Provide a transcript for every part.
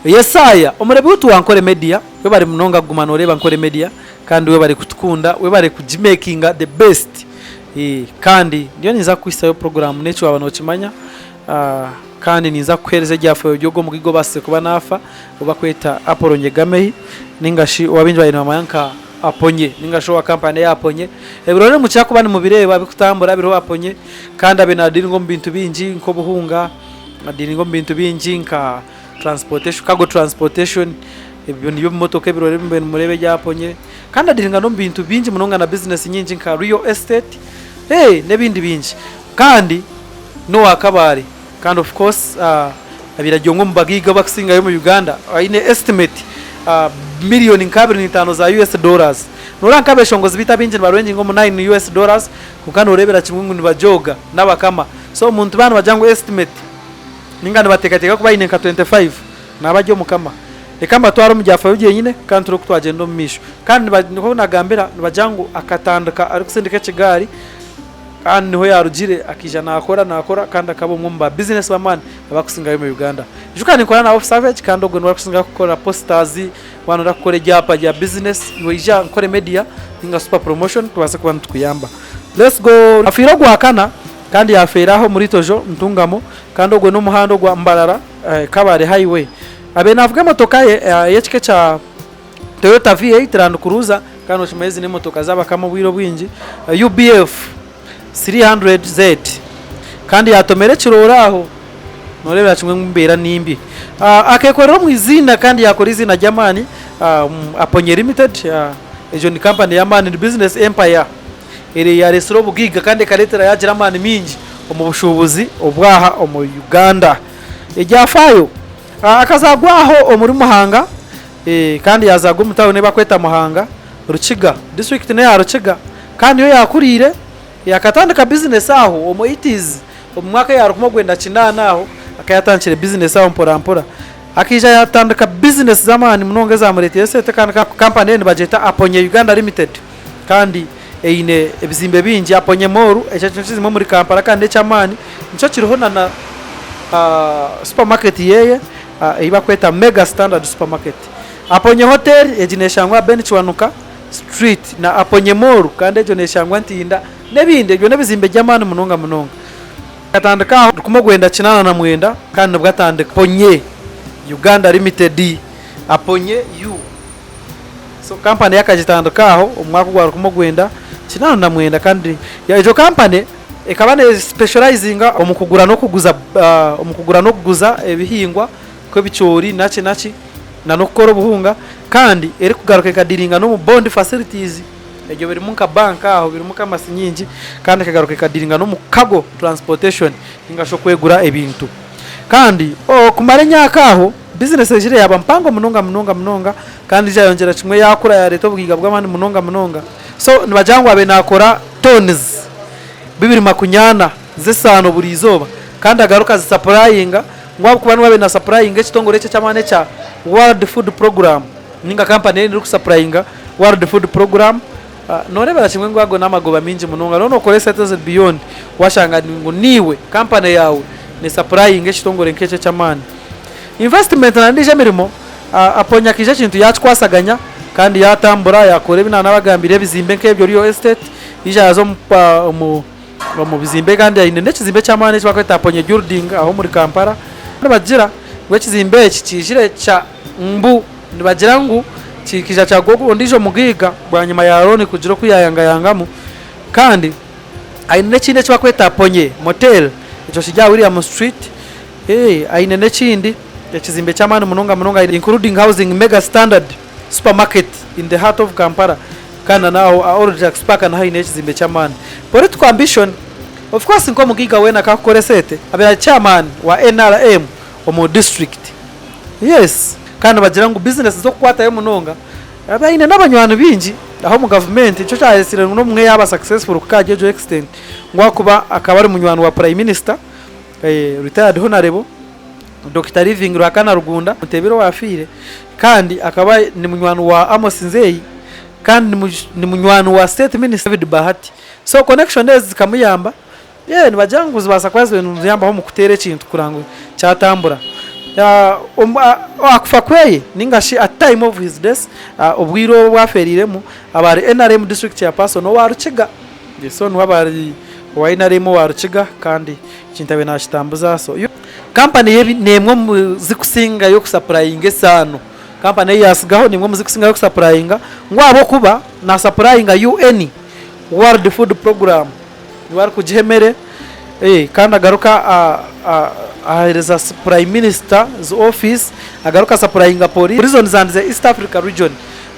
Yesaya, omurebi witu wa Nkore Media, webare munonga kuguma noreeba Nkore Media kandi webare kutukunda, webare kugimakinga the best. Kandi ndiyo ninza kukuhisayo puroguramu n'eki waaba nokimanya kandi ninza kukuheereza ebyafaayo by'ogwo omugaiga obaasize kuba naafa ou barikweta Apollo Nyegamehi ninga shi ou abaingi baabaire nibamanya nka Aponye ninga shi owa kampani eya Aponye. Ebirori nimukira kuba nimubireeba birikutambura biriho Aponye kandi abaire naadiiringa omu bintu bingi nk'obuhunga, adiiringa omu bintu bingi nka transportation, cargo transportation, ebyo nibyo ebimotoka ebirori ebi mubaire nimureeba ebya Aponye. Kandi adiiringa n'omu bintu bingi munonga na bizinesi nyingi nka real estate n'ebindi bingi. Kandi n'owa Kabale kandi of course abaire ari omwe omu bagaiga abarikusingayo omu Uganda aine estimate miriyoni nka 25 za US dollars. Noreeba nk'abeshongozi beitu abaingi nibarenginga omu 9 US dollars kwonka noreebera kimwe ngu nibajooga n'abakama. So omuntu baaba nibagira ngu estimate ninga nibateekateeka kuba aine nka 25 naaba ari omukama. Reka mbatware omu byafaayo byenyine kandi turebe oku twagyenda omu maisho. Kandi nikwo nagambira nibagira ngu akatandika arikusindika ekigaari kandi niho yaarugire akaija naakora naakora kandi akaba omwe omu ba bizinesi b'amaani abarikusingayo omu Uganda. Ijuka ninkora na Offsavage kandi ogwe niwe arikusingayo kukora posters, waaba nooyenda kukora ebyapa bya bizinesi iwe ija Nkore Media ninga Super Promotion tubaase kuba nitukuyamba. Let's go! Afiire Ogwakana kandi yaafeera aho omuri Tojo, Ntungamo kandi ogwe n'omuhanda ogwa Mbarara Kabale Highway. Abaire naavuga emotoka ye ey'ekika ekya Toyota V8 Land Cruiser kandi noshoma ezi n'emotoka z'abakama obwire obwingi UBF 300Z kandi yaatomera ekiroore aho nooreebera kimwe ngu embeera ni mbi. Akeekorera omu iziina kandi yaakora eiziina ry'amaani Aponye Limited egyo ni kampani y'amaani ni business empire eyareetsire obugaiga kandi ekareetera yaagira amaani maingi omu bushuubuzi obw'aha omu Uganda. Ebyafaayo, Akazaarwa aho omuri Muhanga kandi yaazaarwa omu tauni ei barikweta Muhanga, Rukiga. Disiturikiti n'eya Rukiga kandi niyo yaakuriire. Akatandika bizinesi aho omu eighties omu mwaka eya rukumi orwenda kinaana aho akaba yaatandikire bizinesi aho mporampora. Akaija yaatandika bizinesi z'amaani munonga ezaamureeteire esente kandi kampani ye nibagyeta Aponye Uganda Limited kandi eine ebizimbe bingi. Aponye Mall ekyo nikyo kizimbe omuri Kampala kandi n'eky'amaani nikyo kiriho na na supermarket yeeye ei barikweta Mega Standard Supermarket. Aponye Hotel egi neeshangwa aha Ben Kiwanuka Street na Aponye Mall kandi egyo neeshangwa Ntinda n'ebindi. Ebyo n'ebizimbe by'amaani munonga munonga. Akatandika aho 1989 kandi nibwo atandika Aponye Uganda Limited, Aponye U. So kampani ye akagitandika aho omu mwaka ogwa 1989 kandi egyo kampani ekaba ne specializinga omu kugura n'okuguza omu kugura n'okuguza ebihingwa nk'ebicoori naki naki na n'okukora obuhunga kandi erikugaruka ekadiringa n'omu bond facilities ebyo birimu nka bank aho birimu kamasi nyingi kandi ekagaruka ekadiringa n'omu cargo transportation ninga shi okwegura ebintu. Kandi okumara emyaka aho bizinesi egire yaaba mpango munonga munonga munonga kandi yayongyera kimwe yaakura yaareeta obugaiga bw'amaani munonga munonga. So nibagira ngu abaire naakora toonizi bibiri makunyana z'esaano buri izooba kandi agaruka azisapurayinga ngu ahabw'okuba niwe abaire nasapurayinga ekitongore eki eky'amaani ekya World Food Programme ninga kampani ei erikusapurayinga World Food Programme. Nooreebera kimwe ngu ago n'amagoba maingi munonga. Noba nookora esente eziri beyond waashanga ngu niiwe kampani yaawe neesapurayinga ekitongore nk'ekyo eky'amaani. Investment na n'endiijo emirimo, Aponye akaija ekintu yaakikwasaganya kandi yaatambura yaakora ebi naanabagambiire ebizimbe nk'ebyo real estate, yaija yaaza omu omu bizimbe kandi aine n'ekizimbe eky'amaani eki barikweta Aponye building aho omuri Kampala. Nibagira ngu ekizimbe eki kiijire kya mbu nibagira ngu kikaija kyagwa ondiijo mugaiga bwanyima ya looni kugira oku yaayangayangamu kandi aine n'ekindi eki barikweta Aponye Motel ekyo kiri aha William Street. Aine n'ekindi ekizimbe ky'amaani munonga munonga including housing Mega Standard Supermarket in the heart of Kampala kandi na n'aho aha Old Jacks Park naho aineho ekizimbe ky'amaani. Political ambition, Of course nk'omugaiga weena akakukora esente abaire ari chairman wa nrm omu district. Yes kandi nibagira ngu business z'okukwatayo munonga aine n'abanywani baingi aho omu gavumenti nikyo kyaretsire ngu n'obumwe yaaba successful kuhika ahari egyo extent ngu ahakuba akaba ari munywani wa prime minister. Retired Honarebo Dokita Living Ruhakana Rugunda Mutebile owafiire kandi akaba ni munywani wa Amos Nzeyi kandi ni munywani wa State Minister David Bahati. So connection ezi zikamuyamba, yeah nibagira ngu zibaasa kuba zibaire niziyambaho omu kuteera ekintu kureba ngu kyatambura. Aha kufa kweye ninga shi at time of his death, obwire obu aferiiremu, aba ari nrm district chairperson owa Rukiga. So niwe aba ari owa nrm owa Rukiga kandi ekintu abaire nakitambuza so. Kampani ye n'emwe omu zikusingayo kusapurayinga esaano. Kampani ei yaatsigaho n'emwe omu zikusingayo kusapurayinga ngu ahabw'okuba naasapurayinga UN, World Food Programme. Niwe arikugiha emere kandi agaruka aheereza Prime Minister's office, agaruka asapurayinga Police, Prisons and the East Africa Region.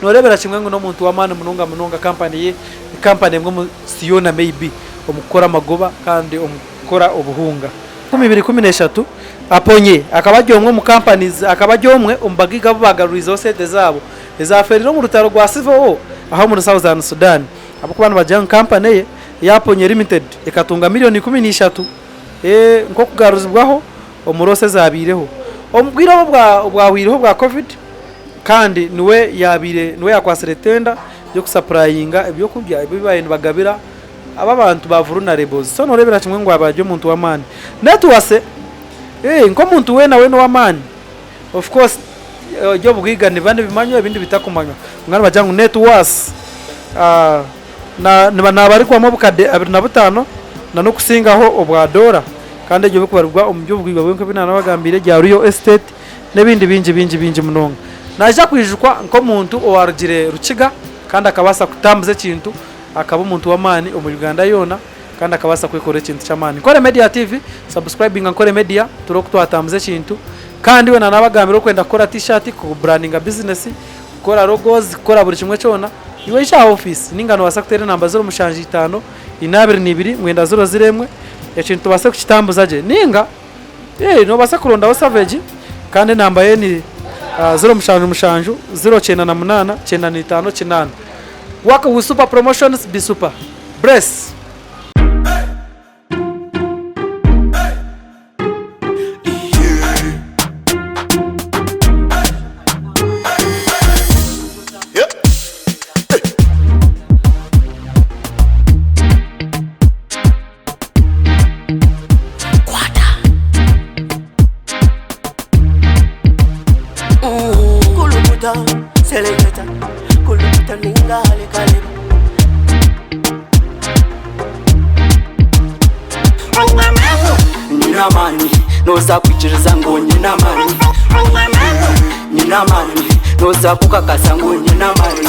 Nooreebera kimwe ngu n'omuntu w'amaani munonga munonga. Kampani ye ni kampani emwe omu nsi yoona maybe omu kukora amagoba kandi omu kukora obuhunga. 2013, Aponye akaba ari omwe omu companies akaba ari omwe omu bagaiga abu baagaruriizeho sente zaabo ezaafeereire omu rutaro rwa Civil War aha omuri Southern Sudan ahabw'okuba nibagira ngu kampani eye eya Aponye Limited ekatunga milioni 13 nk'okugaruzibwaho omu roosi ezaabaireho omu bwire obu obwahweireho obwa Covid kandi niwe yaabaire niwe yaakwatsire tenda y'okusapurayinga ebyokurya ebi baabaire nibagabira Aba abantu ba vulnerables so norebera kimwe ngu aba ari omuntu w'amaani. Netwase eh nk'omuntu weena weena ow'amaani of course eby'obugaiga nibiba nibimanywa ebindi bitakumanywa kwonka nibagira ngu net worth na nabarikwamu obukadde 25 na n'okusingaho obwa doora kandi ebyo bikubarirwa omu by'obugaiga bwe nk'ebi naanabagambiire ebya real estate n'ebindi bingi bingi bingi munonga. Naija kwijukwa nk'omuntu owarugire Rukiga kandi akabaasa kutambuza ekintu Akaba omuntu w'amaani omu Uganda yoona kandi akabaasa kwekorera ekintu ky'amaani. Nkore Media TV, subscribinga Nkore Media turebe oku twatambuza ekintu. Kandi weena nabagambira orikwenda kukora t-shirt, ku brandinga business, kukora logos, kukora buri kimwe kyona, iwe ija aha office ninga nobaasa kuteera enamba 075 422 901 ekintu tubaase kukitambuza gye. Ninga nobaasa kurondaho Savage kandi enamba ye ni 077 098 95 8. Work with super promotions be super. Bless. Kulukuta, seleketa, kulukuta ninga lekaleka. Nyine amaani, noza kwikiriza ngu nyine amaani. Nyine amaani, noza kukakasa ngu nyine amaani.